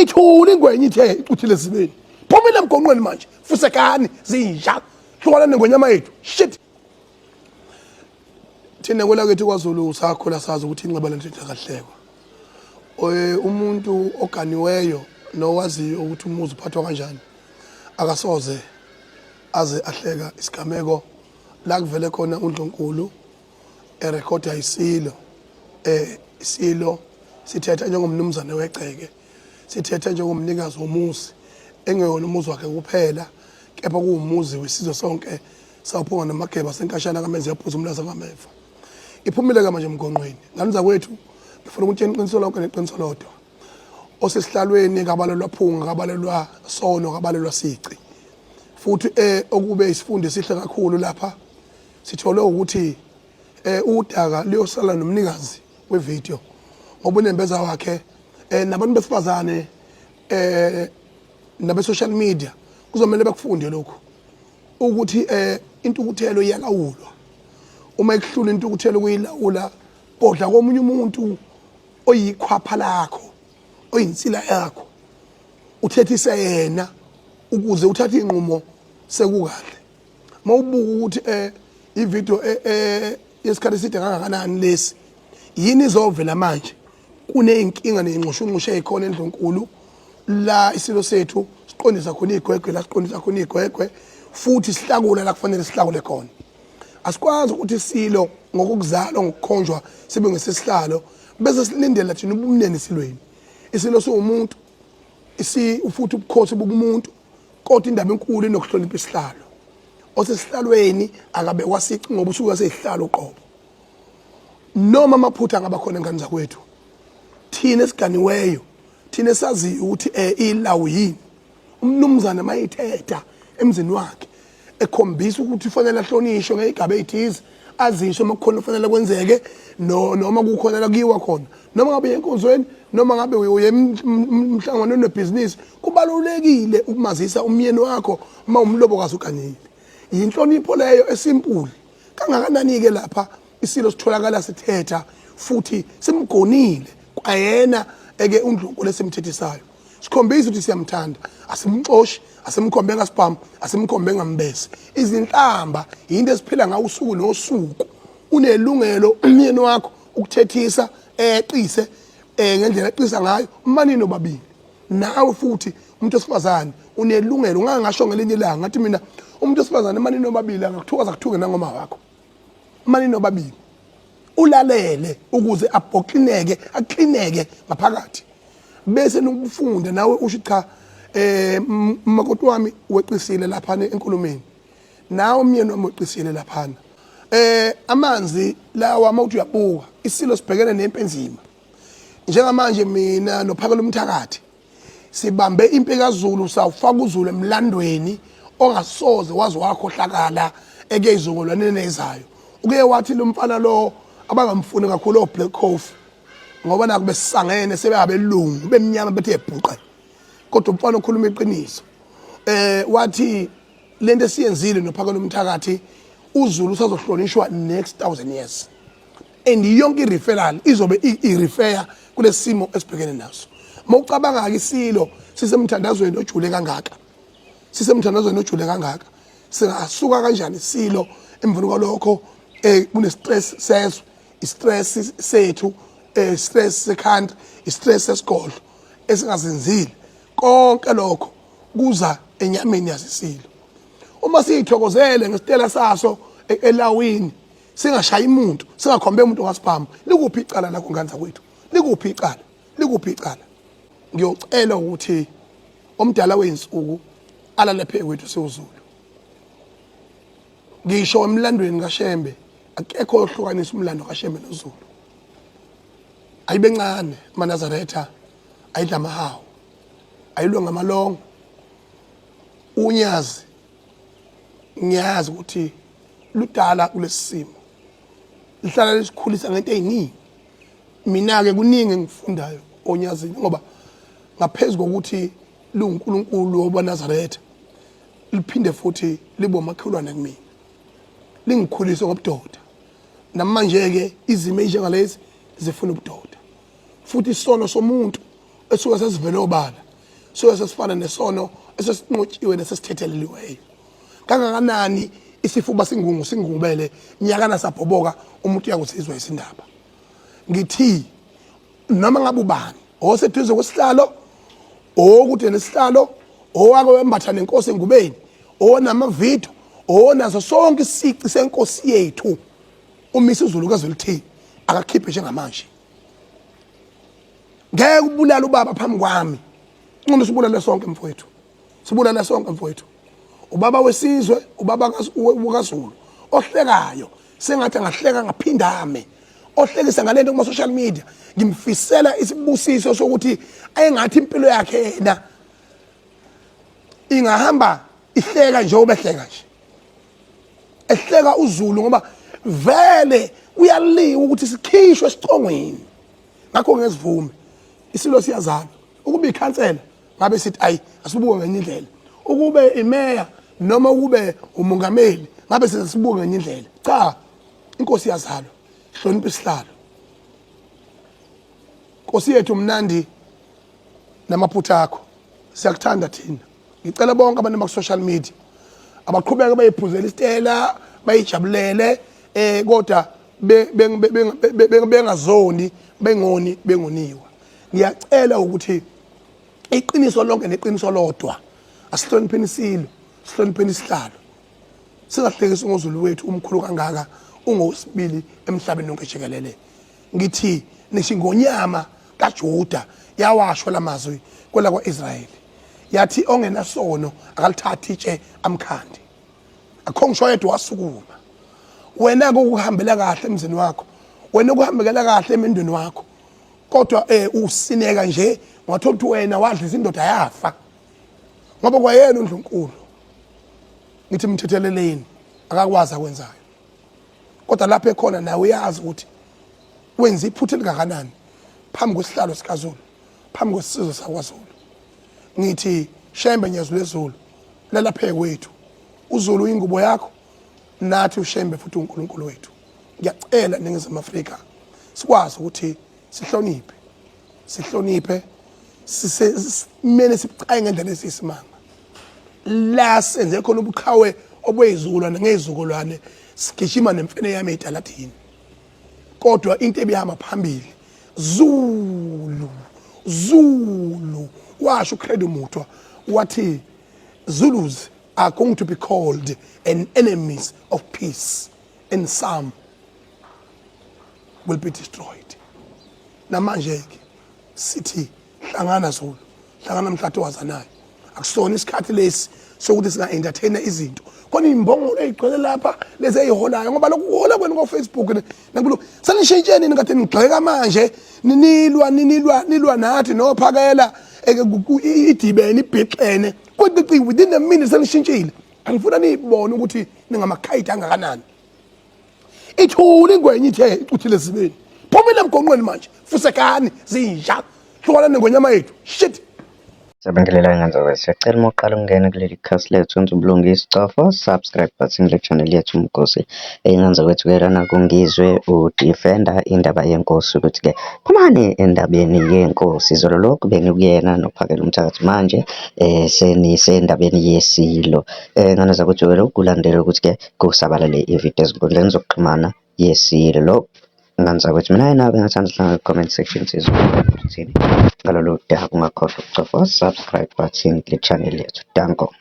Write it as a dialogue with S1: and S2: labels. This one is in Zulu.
S1: Ithule ingwenya ithe icuthile ezibeni. Phumile emgonqweni manje. Fusekani zinja. Hlukana nengwenyama yethu. Shit. Thina kwelakithi kwaZulu sakhula sazi ukuthi inxeba lentuthu akahlekwa. Umuntu oganiweyo nowaziyo ukuthi umuzi uphathwa kanjani akasoze aze ahleka isigameko la kuvele khona uNdlunkulu erekhoda isilo isilo sithetha njengomnumzane wegceke sithetha njengomnikazi womuzi engeyona umuzi wakhe kuphela kepha kuwumuzi wesizwe sonke sawuphunga namageba senkashana kamenzi yaphuza umlaza ngameva iphumile ke manje emgonqweni ngane zakwethu ngifuna ukutshela iqiniso lonke neqiniso lodwa osesihlalweni kabalelwa phunga kabalelwa sono kabalelwa sici futhi eh okube isifundo esihle kakhulu lapha sithole ukuthi eh udaka liyosala nomnikazi wevideo ngoba unembeza wakhe eh nabantu besifazane eh nabe social media kuzomele bakufunde lokhu ukuthi eh intukuthelo iyalawulwa uma ikuhlula intukuthelo kuyilawula kodla komunye umuntu oyikhwapha lakho oyinsila yakho uthethise yena ukuze uthathe inqumo sekukahle mawubuka ukuthi eh ivideo eh, eh yesikhathi eside kangakanani lesi yini izovela manje kuneyinkinga neyinxushunxushu ezikhona endlunkulu la isilo sethu siqondisa khona igwegwe la siqondisa khona igwegwe futhi sihlakula la kufanele sihlakule khona asikwazi ukuthi isilo ngokukuzalwa ngokukhonjwa sibe ngesesihlalo bese silindela thina ubumnene esilweni isilo siwumuntu isi futhi ubukhosi bukumuntu kodwa indaba enkulu inokuhlonipha isihlalo osesihlalweni akabekwa sici ngoba usuke seyihlalo uqobo noma amaphutha angaba khona ngane zakwethu thina esiganiweyo thina esaziyo ukuthi eh ilawu yini umnumzane mayithetha emzini wakhe ekhombisa ukuthi ufanele ahlonishwe ngeyigaba eyithize aziswe uma kukhona kufanele kwenzeke no noma kukhona la kuyiwa khona noma ngabe enkonzweni noma ngabe uye emhlanganweni webhizinisi kubalulekile ukumazisa umyeni wakho uma umlobokazi uganile yinhlonipho leyo esimpuli kangakanani-ke lapha isilo sitholakala sithetha futhi simgonile kwayena eke undlunkulu esimthethisayo sikhombisa ukuthi siyamthanda asimxoshi asimkhombe ngasibhamu asimkhombe ngambese izinhlamba yinto esiphila ngawo usuku nosuku unelungelo umyeni wakho ukuthethisa eqise eh ngendlela eqisa ngayo manini obabili nawe futhi umuntu wesifazane unelungelo ungangasho ngelinye ilanga ngathi mina umuntu wesifazane manini obabili angakuthuka zakuthuke nangoma wakho manini obabili ulalele ukuze abhoxineke aklineke ngaphakathi bese nokufunda nawe usho cha eh makoti wami weqisile lapha enkulumeni nawe umyeni wami weqisile laphana eh amanzi lawa uma uthi uyabuka isilo sibhekene nempi enzima njengamanje mina nophakela umthakathi sibambe impi kaZulu sawufaka uZulu emlandweni ongasoze waze wakhohlakala eke izukulwaneni ezayo uke wathi lo mfana lo abangamfuni kakhulu o Black Coffee ngoba naku besangene sebeyabelungu bemnyama bethe ebhuqe kodwa umfana okhuluma iqiniso eh wathi lento esiyenzile nophakela umthakathi uZulu usazohlonishwa next 1000 years and yonke i-referral izobe i-refer kulesimo esibhekene naso mawucabanga ke isilo sisemthandazweni ojule kangaka sisemthandazweni ojule kangaka singasuka kanjani isilo emveni kwalokho eh kune stress sezwe i-stress sethu eh stress secountry i-stress sesigodlo esingazenzile konke lokho kuza enyameni yasisilo uma siyithokozele ngesitela saso e-, elawini singashayi umuntu singakhombe umuntu ongasibhamu likuphi icala lakho ngane zakwethu likuphi icala likuphi icala ngiyocela ukuthi omdala weyinsuku alale phe kwethu siwuzulu ngisho emlandweni kaShembe akekho ohlukanisa umlando kaShembe noZulu ayibencane amaNazaretha ayidla amahawu ayilwe ngamalongo unyazi ngiyazi ukuthi ludala kulesimo lihlala lisikhulisa ngento eziningi mina ke kuningi engifundayo onyazini ngoba ngaphezulu kokuthi luNkulunkulu wabaNazaretha liphinde futhi libe umakhelwane kumina lingikhulise ngobudoda namanje ke izimo ezinjengalezi zifuna ubudoda futhi isono somuntu esuke sesivele obala Suke sesifana nesono esesinqotshiwe nesesithetheleliweyo. Kangakanani isifuba singungu singubele nyakana sabhoboka umuntu uyakuzizwa isindaba. Ngithi noma ngabe ubani oseduze kwesihlalo okude nesihlalo owake wembatha nenkosi engubeni onamavidiyo onazo sonke isici senkosi yethu umisa uZulu kaZwelithini akakhiphe njengamanje. Ngeke ubulale ubaba phambi kwami. Nqondo sibulale sonke mfowethu. Sibulale sonke mfowethu. Ubaba wesizwe, ubaba kaZulu ohlekayo sengathi angahleka ngaphindame ohlekisa ngalento kuma social media ngimfisela isibusiso sokuthi ayengathi impilo yakhe yena ingahamba ihleka nje obehleka nje ehleka uZulu ngoba vele kuyaliwa ukuthi sikhishwe esicongweni. Ngakho ngezivume isilo siyazalwa ukuba ikhansela ngabe sithi ayi asibuke ngenye indlela, ukube imeya noma ukube umongameli ngabe sibuke ngenye indlela. Cha, inkosi iyazalwa, hlonipha isihlalo. Nkosi yethu mnandi namaphutha akho, siyakuthanda thina. Ngicela bonke abantu baku-social media abaqhubeke bayiphuzela isitela bayijabulele kodwa bengazoni bengoni bengoniwa. Ngiyacela ukuthi iqiniso lonke neqiniso lodwa, asihlonipheni isilo, sihlonipheni isihlalo, singahlekisi ngoZulu wethu umkhulu kangaka, ungowesibili emhlabeni wonke jikelele. Ngithi nisho ingonyama kaJuda yawasho lamazwi kwelakwa-Israyeli, yathi ongenasono akalithathi itshe amkhande. Akho ngisho yedwa wasukuma. Wena ke ukuhambela kahle emzini wakho, wena ukuhambekela kahle emendweni wakho, kodwa usineka nje ngathola ukuthi wena wadlisa indoda yafa ngoba kwayena uNdlunkulu. Ngithi mthetheleleni, akakwazi akwenzayo, kodwa lapho ekhona nawe uyazi ukuthi wenza iphutha elingakanani phambi kwesihlalo sikaZulu, phambi kwesizwe sakwaZulu. Ngithi Shembe Nyazi lwezulu lalaphe kwethu, uZulu ingubo yakho, nathi uShembe futhi uNkulunkulu wethu. Ngiyacela Ningizimu Afrika sikwazi ukuthi sihloniphe, sihloniphe, simele sibucaye ngendlela esiyisimanga. La senze khona ubuqhawe obweyizukulwane ngezizukulwane, sigijima nemfene yami eyitaladini, kodwa into ebihamba phambili Zulu, Zulu. Washo uCredo Mutwa wathi Zulus are going to be called an enemies of peace and some will be destroyed. Namanje ke sithi hlangana Zulu, hlangana mhlathi wazanayo. Akusona isikhathi lesi sokuthi singa entertainer izinto. Khona imbongolo ezigcwele lapha lezi eziholayo, ngoba lokhu kuhola kwenu ko Facebook nakulo senishintsheni nikade nigxeka manje, ninilwa ninilwa nilwa nathi nophakela idibene ibhixene kwiqiqi within a minute senishintshile. Angifuna niyibone ukuthi ningamakhayidi angakanani. Ithule ingwenye ithe icuthile ezibeni, phumile emgonqweni manje, fusekani zinja, hlukana nengonyama yethu shit.
S2: Siyabingelela ngenza kwethu. Siyacela uma uqala ukungena kuleli khasi lethu wenza ubulungisa cofa subscribe button kule channel yethu Umgosi. Engenza kwethu ke lana kungizwe udefender indaba yenkosi ukuthi ke phumani endabeni yenkosi. Izolo lokhu benikuyena nophakela umthakathi manje senisendabeni yesilo. Ngane zakwethu ke lokhu kulandela ukuthi ke kusabalale ividiyo ezinkundleni zokuxhumana yesilo. Lo ngane zakwethu mina nawe bengathanda sihlangane ku-comment section sizwe ukuthini ngalolu daba. Ungakhohlwa ukucofa subscribe button kule channel yethu. Danko.